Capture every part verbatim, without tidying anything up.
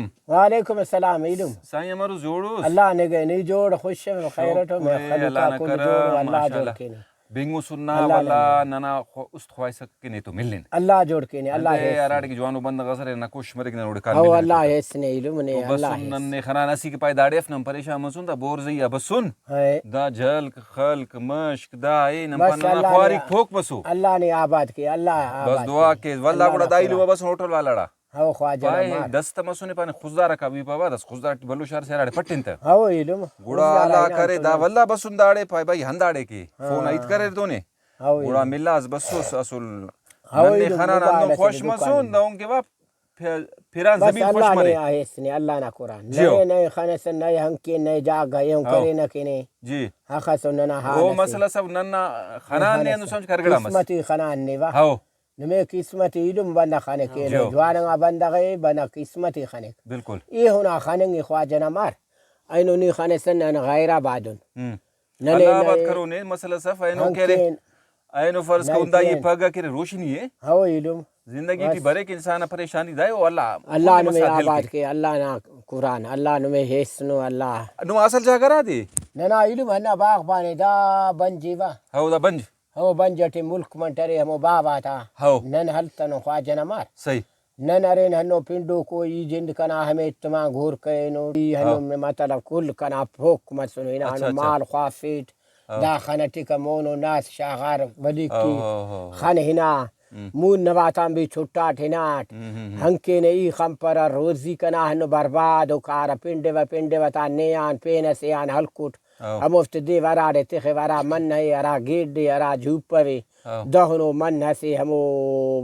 وعلیکم السلام ایلم۔ سائیں امر اس، جوڑ اس؟ اللہ نگہ، نی جوڑ، خوش ء، خیر اٹ ء، شکر مے ء، خلوق اللہ آ نا کل کرم، جوڑ ء، اللہ ماشاءاللہ۔ جوڑ کینے۔ بنگسن نا اللہ ولدا نگہ۔ ننا خو-، است خواہسک کہ نے تو ملن۔ اللہ جوڑ کینے، اللہ انتئے ہیس ہراڑے نے۔ کہ جوانو بندغ ئسرے، ننا کوشش مریک نن اوڑے کان او ملنگ اللہ تو۔ ہیس نے ایلم نے، تو اللہ بسن ہیس نن نے۔ نے خنان، اسیکہ پائے داڑے اف نن پریشان مسن، دا بور زئی آ بسن۔ ہائے۔ دا جھلک، خلک، مشک، دا اے نن بس پانہ ننا اللہ نے، خوارک پوک بسو۔ اللہ نے آباد کے، اللہ بس آباد دعا کے۔ کے، ولدا اللہ گڑا نا دا ایلم قرآن۔ آ بسن ہوٹل والاڑا۔ ہو خواجہ نا پائے مار۔ دست مسنے پانے خضدار آ کبھی پاوا، دس خضدار ٹی بھلو شار سے ہراڑے پٹن تہ۔ ہو ایلم۔ گڑا خضدار آ اللہ ہنان کرے تو دا نے۔ ولدا بسن داڑے پائے بھائی ہنداڑے کے۔ ہاں۔ فون آ ہیت کریر دونے۔ ہاؤ، گڑا ایلم۔ ملاس بسوس اسل۔ ہاؤ، ننے ایلم خنان موبائل ہندن اسے خوش دکان مسون، اے۔ دہنکہ وا پھر-، پھران بس زمین خوش اللہ مرے۔ نے آ ہیس نے، اللہ نا قرآن۔ جی ہو۔ نئے، نئے خنسہ، نئے ہنکین، نئے جاگہ اے، ہاؤ۔ کرینہ کنے۔ جی۔ اخس و ننا حال او اسے۔ مسئلہ سب ننا خنان نے ننا ہندن سمجھ کر گڑا مس۔ قسمتی خنان نے وا۔ ہاؤ۔ نمے قسمت ایلم بندغ خنک ایلو۔ جی ہو۔ جوان انگا بندغ اے، بندغ قسمتی خنک۔ بالکل۔ ای ہنا خننگ ای خواجہ نا مار۔ اینو نی خنسہ نن غیر آبادن۔ ہم۔ ننے اللہ آباد نئے کرو نے، مسئلہ صاف اینو کہ ارے، ہنکین، اینو فرض کہ ہندا یہ نئیکین۔ پگہ کہ ارے روشنی اے۔ ہو ایلم۔ زندگی ٹی بس۔ بریک انسان نا پریشانی دا اے، او اللہ اللہ کل نمے مسا حل آباد کے۔ کے، اللہ نا قرآن، اللہ نمے ہیس نو، اللہ۔ نم اصل جاگہ را دے؟ ننا ایلم ہندا باغبان اے، دا بنج اے وا۔ ہو، دا بنج۔ ہو بنج ٹی ملک منٹ ارے ہمو باوہ آتا۔ ہو۔ نن ہلتنو خواجہ نا مار۔ صحیح۔ نن ارین ہنو پنڈوکو، ای جند کنا ہمے اتمان گور کرینو، ای ہنو ہاں۔ مطلب کل کنا پوک مسنو، ہنا اچھا، ہنو اچھا۔ مال خوافیٹ، ہاں۔ دا خن ٹی کا مونو ناس شاغار ولیکی، ہاں، ہاں، ہاں، ہاں۔ خن ہنا، ہم۔ مون نواتان بھی چھٹاٹ ہناٹ، ہم، ہم، ہم۔ ہنکین ای خنپرہ روزی کنا ہنو برباد و کارہ پنڈوہ پنڈوہ تا نے آن پین اسے آن ہلکٹ۔ ہاں۔ ہموفتے دے ہراڑے تخے، ہرا من ء، ہرا گیڈ ء، ہرا جھوپو ء، ہاں۔ دہنو من اسے ہمو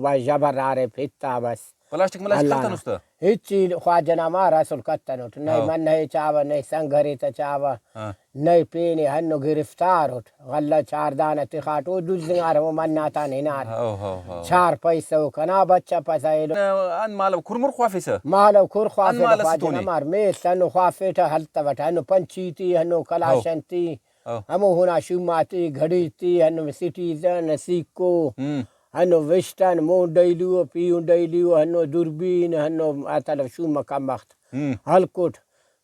بس جبر آرے پتا بس۔ پلاسٹک ملاسٹک اللہ خلتنس نا۔ تہ؟ ہچ ای خواجہ نا مار اسل کتنٹ۔ نئے ہاں۔ من ء چاوہ، نئے سنگھرے تہ چاوہ، ہاں۔ نئے پین ء ہنو گرفتار اٹ۔ غلہ چار دانہ تخاٹ، او دزنگار ہمو من آتان ہنار۔ ہاں، ہاں، ہاں۔ چار پیسہ او کنا بچہ پسہ ایلو۔ ان مالو کھرمر خوافیسہ؟ مالو کھر خوافیسہ ان مال اسہ خواجہ تونی؟ نا مار۔ میل ہنو خوافیٹہ ہلتوٹہ، ہنو پنچی تی، ہنو ہاں۔ کلاشن تی۔ ہاں۔ ہمو اونا شوم آتے گھڑی تے، ہندن سٹیزن، سیکو، ہم۔ ہندن ویسٹرن، مون ڈیلیو، پیہن ڈیلیو، ہندن دوربین، ہندن مطلب شوم کمبخت ہم۔ ہلکٹ۔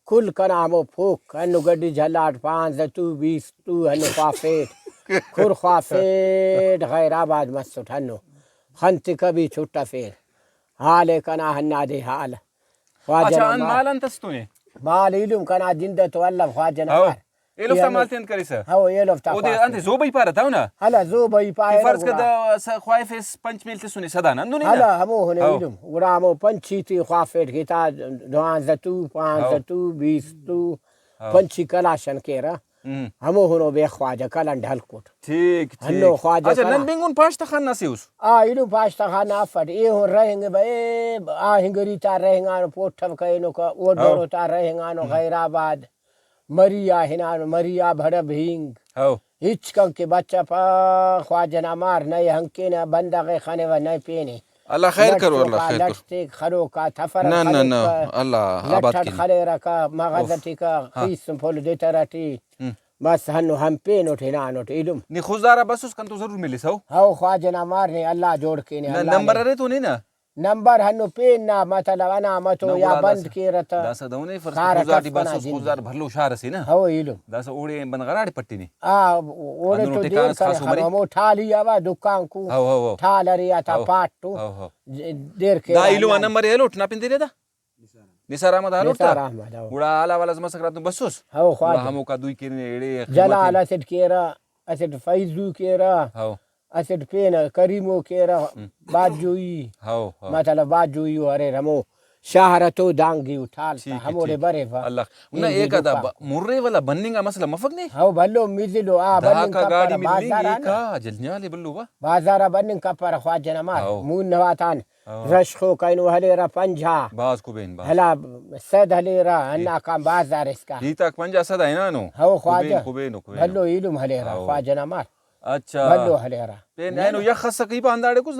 کل کنا ہمو پوک، ہندن گڈی جھلاٹ پانزدہ تو، بیست تو، ہندن خوافیٹ۔ کھر خوافیٹ، خیر آباد مسٹ ہندن۔ خن تے کبھی چھٹفیر۔ حال ء کنا ہندادے حال۔ خواجہ اچھا، نا ان مال۔ مال انت اس تو نے؟ مال ایلم کنا جند تو الو خواجہ نا ہو۔ مال۔ ایلوفتا ای مال تے انت کریسہ؟ ہو، ایلوفتا اودے خواست۔ انت زوبئی پارہ تا اونا؟ ہلا، زوبئی پارہ کہ فرض کر گڑا۔ دا س-، خواہفیس پنچ میل تسنے سدان، ہندن ہلا، ہنا؟ ہمو ہنے ہو۔ ایلم۔ گڑا ہمو پنچ تے خوافیٹ کہ تا دوانزدہ تو، پانزدہ ہو۔ تو، بیست تو، ہو۔ پنچی کلاشن کیرہ۔ ہم۔ ہمو ہنو بے خواجہ کلنڈ ہلکٹ۔ ٹھیک، ہنو ٹھیک۔ خواجہ اچھا، کلنڈ۔ نن بنگن پاش تخان نا سے اس؟ آ، ایلو پاش تخان نا افٹ۔ اے ہن رہینگ بہ، اے آ ہنگری تا رہینگانو، پوٹھو کرینو کا، او ہو۔ ڈورو تا رہینگانو، ہم۔ خیر آباد، مری آ ہنانو، مری آ بھڑب ہنگ۔ ہو۔ ہچ کن کہ بچہ پا خواجہ نا مار، نئے ہنکینہ بندغ ئے خنوہ، نئے پینے۔ اللہ خیر کرو، لٹ اللہ توکا خیر لٹ کرو۔ تیک خلوکا تفرہ نہ، نہ، نہ، خلوکا، اللہ لٹ آباد اٹ کینہ۔ خلیرہ کا، مغز اوف۔ اٹی کا، ہاں۔ خیس پھل دتر اٹی۔ ہم۔ بس ہنو ہم پینٹ ہنانٹ ایلم۔ نی خضدار آ بسس کنتو ضرور ملسہ ہو۔ ہو خواجہ نا مار نے اللہ جوڑ کینے، نہ، اللہ نمبر نے۔ ارے تو نے نا؟ نمبر ہنو پین نا مطلب انا متو نہ، یا گڑا بند داسہ، کیرہ تہ داسہ دہنے فرض کارہ خضدار ٹی کس کنا بسس، جند۔ خضدار بھلو شار اسے نا۔ ہو ایلم۔ داسہ اوڑے بندغ ہراڑے پٹنے۔ آ، اوڑے ہندنو تو ٹکانس دیر کرے خاصو خنو، مرے۔ ہمو ٹالی آ وا دکان کو۔ ہو، ہو، ہو۔ ٹال ارے آتا ہو۔ پاٹ تو۔ ہو، ہو۔ دیر کیرہ دا ایلم آ ہنان۔ نمبر ایلوٹ نا پن دیرے دا؟ نثار احمد ہلوٹ تا؟ نثار احمد، ہو۔ گڑا حال احوال از مسکراتون بسوس؟ ہو، گڑا خواجہ۔ ہموکا دوئی کن ایڑے خدمت جلال ان۔ اسٹ کیرہ، اسٹ فیضو کیرہ، ہو۔ اسٹ پین کریمو کیرہ، ہم۔ باجوئی۔ ہو، ہو۔ مطلب باجوئی و اریر ہمو شہر تو دانگی و ٹال تا ٹھیک ہے، ہموڑے ٹھیک۔ بریفہ۔ اللہ۔ نہ، ایک ایکا دا دوکا۔ ب-، مرے والا بننگ آ مسئلہ مفک نے؟ ہو، بھلو مزلو، آ، بننگ داکا کپرہ، گاڑی ملنگ بازار آ نا۔ ایکا جلجال بھلو با۔ بازار آ بننگ کپرہ خواجہ نا مار۔ ہو۔ مون نواتان۔ ہاں۔ رشخوک اینو ہلیرہ پنجاہ۔ بھاز کبین، بھاز۔ ہلا صد ہلیرہ، ہی۔ ہنداکان بازار اسکا۔ ہیتاک پنجاہ صد آ ہنانو۔ ہو خواجہ۔ کبین، کبین و کبین۔ بھلو ایلم ہلیرہ ہو۔ خواجہ نا مار۔ اچھا۔ بھلو ہلیرہ۔ پین اینو یخ اسکہ ای پا ہنداڑے کس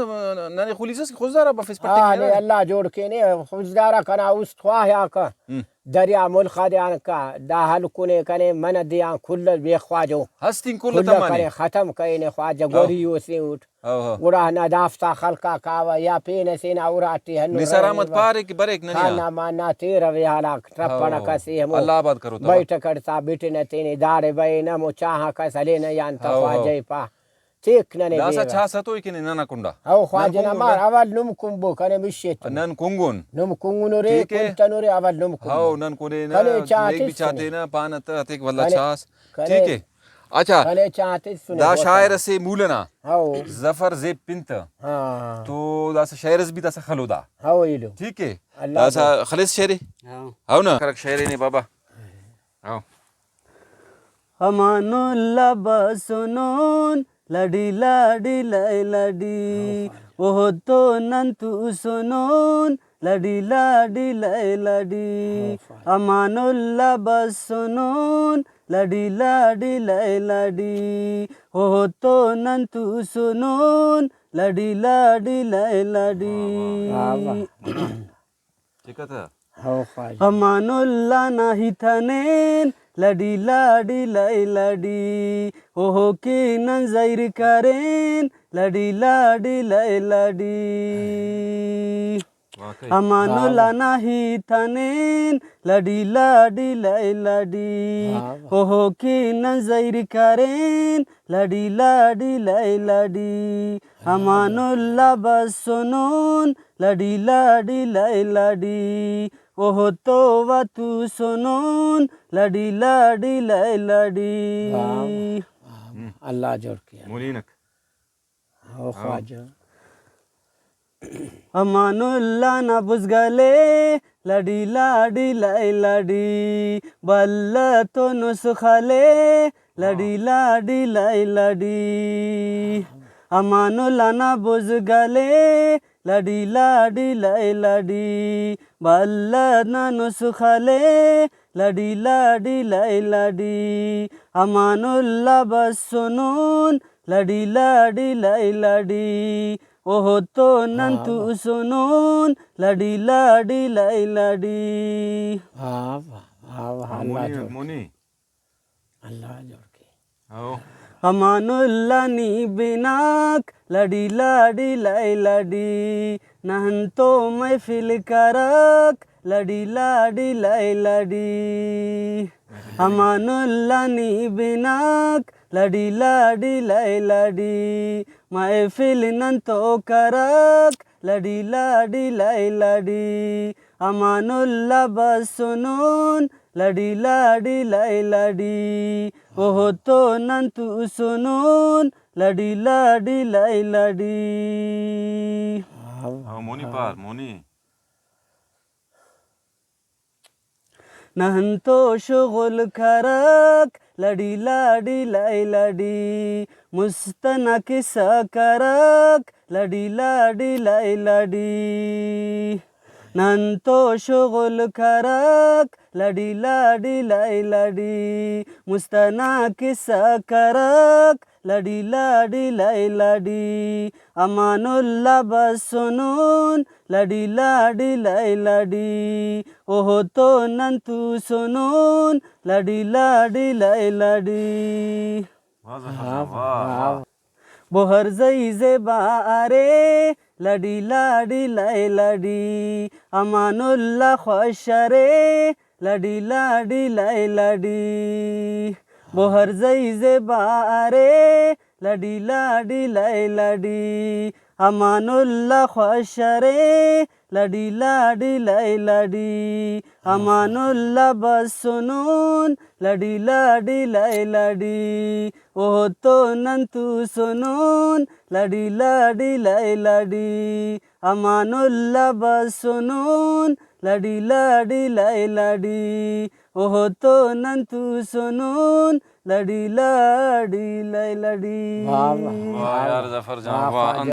ننے خلیسس کہ خضدار آ بفیس پٹک ہاں، نے۔ اللہ جوڑ کینے، خضدار آ کنا است خواہیاکہ۔ ہم۔ دریا ملخا دے آن کا، دا ہلکنے کنے منہ دے آن کل بے خواجو۔ ہستین کل کل تمانے۔ کنے ختم کرینے خواجہ ہو۔ گوری او سے اٹ۔ ہو، ہو۔ گڑا ہندا دافتا خلقا کاوہ یا پین اسے نا اراٹی ہنو نثار رہے احمد و پارے کہ بریک ننیا۔ خانہ مانا تیرہ ویہالا ٹرپنہ ہو۔ کس ای ہمو اللہ آباد کرو تا۔ بیٹھ کڑتا بٹنہ تینے داڑے بئے نمو چاہا کس ہلینہ یا انت ہو، ہو۔ خواجہ ای پا۔ تیک ننے داسا بیوہ۔ چاس اتوئی کنے ننا کنڈا۔ او خواجہ نن نا کنگن مار دے۔ اول نم کنبو کنے مش ایتو۔ نن کنگن۔ نم کنگنورے، ٹھیک ہے۔ کنتنورے، اول نم کنبو۔ ہاؤ، نن کنے نا، کنے چاہ نیک بھی تسنے۔ چاہتے نا، پانہ تہ اتیک ولدا کنے، چاس۔ کنے، ٹھیک ہے۔ اچھا۔ کنے چاہ تسنے دا بوتل۔ شاعر اسے مولنا۔ ہاؤ۔ ظفر زیب پنت۔ ہاں۔ تو داسا شاعر اس بھی داسا خلو دا۔ ہاؤ، ایلو۔ ٹھیک ہے۔ اللہ داسا دے۔ خلص شعر۔ ہاؤ۔ ہاؤ نا۔ کرک شعر نے بابا۔ ہاؤ۔ امان اللہ بسنون لڑی لڑی لائے لڑی، اوہتو نن توسنون لڑی لڑی لائے لڑی۔ امان اللہ بسنون لڑی لڑی لائے لڑی، اوہتو نن توسنون لڑی لڑی لائے لڑی۔ واہ واہ۔ ٹھیک ہے۔ ہو خواجہ۔ امان اللہ نا ہیت ہنین لڑی لڑی لائے لڑی، اوہو کہ نن زہیر کرین لڑی لڑی لائے لڑی۔ واقعی۔ امان واہ اللہ واہ۔ نا ہیت ہنین لڑی لڑی لائے لڑی، واہ واہ۔ اوہو کہ نن زہیر کرین لڑی لڑی لائے لڑی۔ امان اللہ بسنون لڑی لڑی لائے لڑی، اوہتو وا توسنون لڑی لڑی لائے لڑی۔ واہ، واہ، واہ۔ اللہ جوڑ کیا۔ مولینک۔ او خواجہ۔ امان اللہ نا بزگلے لڑی لڑی لائے لڑی، بلہ تو نسخہ لے لڑی لڑی لائے لڑی۔ امان اللہ نا بزگلے لڑی لڑی لائے لڑی، بلہ نا نسخہ لے لڑی لڑی لائے لڑی۔ امان اللہ بسنون لڑی لڑی لائے لڑی، اوہتو نن توسنون لڑی لڑی لائے لڑی۔ واہ، واہ، واہ، واہ، اللہ مونی، جوڑ۔ مونی۔ اللہ جوڑ کے۔ ہو۔ امان اللہ نی بناک لڑی لڑی لائے لڑی، نن تو محفل کرک لڑی لڑی لائے لڑی۔ امان اللہ نی بناک لڑی لڑی لائے لڑی، محفل نن تو کرک لڑی لڑی لائے لڑی۔ امان اللہ بسنون لڑی لڑی لائے لڑی، اوہتو نن توسنون لڑی لڑی لائے لڑی۔ ہاں، مونی پار، مونی۔ نن تو شغل کرک لڑی لڑی لائے لڑی، مست ئنا کسہ کرک لڑی لڑی لائے لڑی۔ نن تو شغل کرک لڑی لڑی لائے لڑی، مست ئنا کسہ کرک لڑی لڑی لائے لڑی۔ امان اللہ بسنون لڑی لڑی لائے لڑی، اوہتو نن توسنون لڑی لڑی لائے لڑی۔ واہ، واہ، واہ، واہ۔ بحر زئی زیبا ارے لڑی لڑی لائے لڑی، امان اللہ خوش ارے لڑی لڑی لائے لڑی۔ بحر زئی زیبا ارے لڑی لڑی لائے لڑی، امان اللہ خوش ارے لڑی لڑی لائے لڑی۔ امان اللہ بسنون لڑی لڑی لائے لڑی، اوہتو نن توسنون لڑی لڑی لائے لڑی۔ امان اللہ بسنون لڑی لڑی لائے لڑی، اوہتو نن توسنون لڑی لڑی لائے لڑی۔ واہ، واہ۔ واہ یار ظفر جان، واہ، واہ۔ خواجہ۔